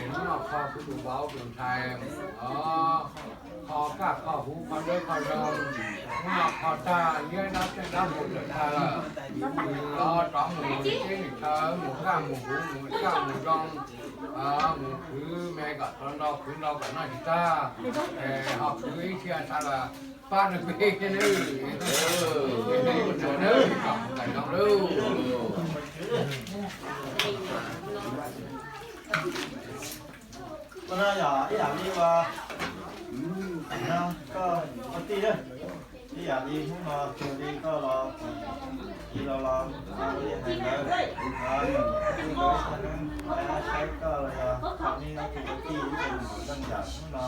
Kho hnub no kho kuv tus vauv tus ntxhais, kho kaj kho huv kho dawb kho zoo, hnub no kho tag liab dab tseej dab qus tawm tag lawm, los rov mus teb mus chaw mus kaj mus huv mus kaj mus zoo, mus khwv me kom tau nto khwv nto kom noj tsis tag, es ho khwv ib txhia tag los pab nws peb thiab nawb. Tsaug nawb, kom txais zoo lawm. Ua no yog ib yam li uas, no koj ua tij lawm, ib yam li hnub no cuag li koj los, ib los los ua li hais ntawd, ib los saib koj los yog tau neb ob tug ua tij ib tug mus zeej yam hnub no,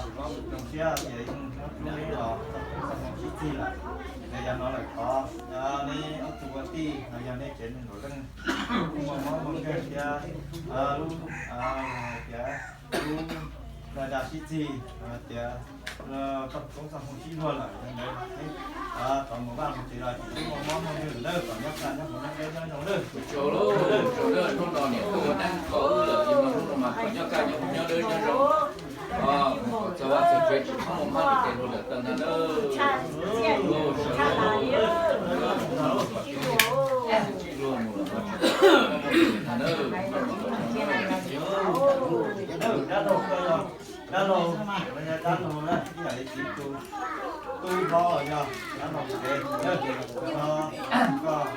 zoo siab tias ib hnub no los txog hnub sib txig lawm, es yog no lawm thov neb ob tug ua tij los yog nej tsev neeg nkaum leej kuj muaj mob muaj nkeeg thiab lub, hais tias lub da da sib txig, hais tias txoj koob txoj hmoo sib luag lawm ntawd, thov mus vaj mus tsev los tsis muaj mob muaj nkeeg lawm, kom nyob kaj nyob hauv nyob deb nyob zoo lawm. Tsaug lawm, tsaug lawm, hnub no niam tuaj ua neeb rau wb lawm, hnub no mas kom nyob kaj nyob hauv nyob deb nyob zoo. Txog vaj txog tsev tsis txhob muaj mab li tes hluas lawm tau ntag nawb. Dab laug, dab laug, dab laug na, ib yam li txiv tus tub hlob los yog dab laug tsev, no koj,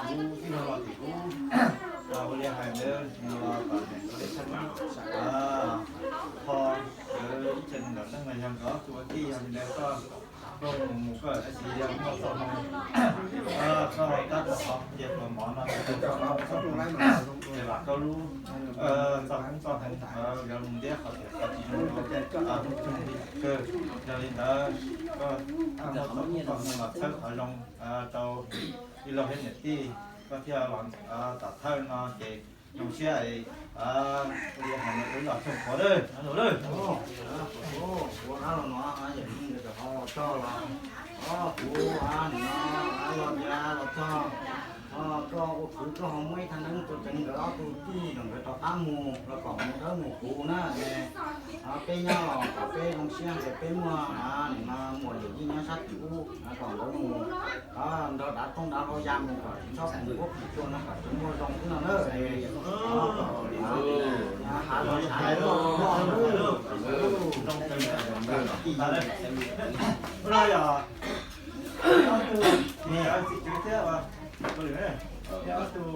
kuv tij laug los tim kuv ua li hais ntawd los kom niam ua li tshaj, ho lawv ib tsev neeg nkaum leej los yog nkawd ob tug ua tij yog li ntawd koj, koj mus mus koj tab sis yog muaj txoj hmoo, koj tab tom qhov cia pluas mov no, ces vam koj lub txoj koob txoj hmoo nkawd mus ntiab qhov tias qhov tsis zoo rau tus tub kawg. Yog li ntawd koj muaj txoj koob txoj hmoo los txhawb qhov zoo rau tij laug thiab niam tij, koj thiaj los tom thawj no ces zoo siab es ua li hais no kuv los txog qhov lawm, los lawm. Kuv dab laug no yawm yij nkawd cov qhov los txog los, kuv no los ntiav los txog, koj ua kwv koj ho muaj ib thaj neeb rau tsev nkawd ob tug tij los nkawd rov qab mus los kom mus dawb mus huv na. Peb nyob los kom peb zoo siab ces peb muaj nim no muam yawm yij nyob sab tim ub kom nkawd mus nrog dav tooj dav hlau ya mus kom tsis txhob mus huab pum tsua no kom tsis muaj zoo xwb no na. Hav zoov hav loj loj. Ua no yog ob tug niam txiv kwv thiab ua, ob tug tias tus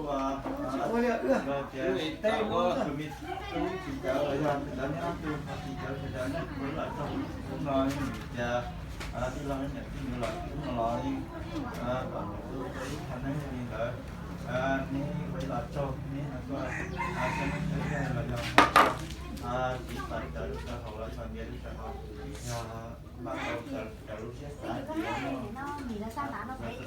me tub txiv cawv los yog lawv neb ob tug txiv cawv sawv daws nej kuv los txog hnub no tias tij laug neb niam tij nkawd los hnub no los kom tus ua ib thaj neeb li ntawd, neb ua ib los tsaug neb tuaj saib neb tsev los yog txiv pas cawv lub sij hawm los yog ntiav lub sij hawm, yog npaj tau cawv lub siab xav tias yog muaj lub no txawb tag nrho twg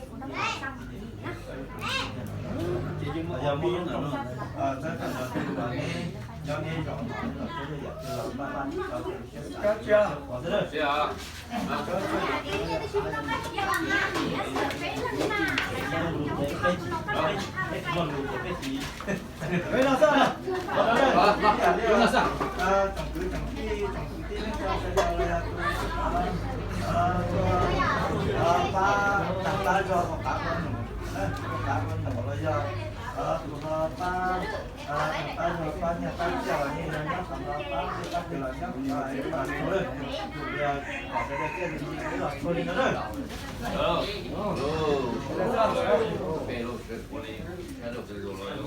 los neb nyob neb zaum no los txawb yam twg los npaj npaj tau cawv lub siab xav xwb. Muaj lus ces peb tsis, peb no xwb, tsoom kwv tsoom tij tsoom kwv tij neej tsa sawv daws los yog tus pab, pab zog ua qav ua num, ua qav ua num los yog tus ho pab, pab zog pab nyiaj pab txiaj los yeej yog nyob qhov no, pab txiaj pab cawv los nyob qhov no, pab txhua lawm, kom sawv daws thiaj li los txhua li no na. Peb lub sawv ua li, peb lub sawv ua li.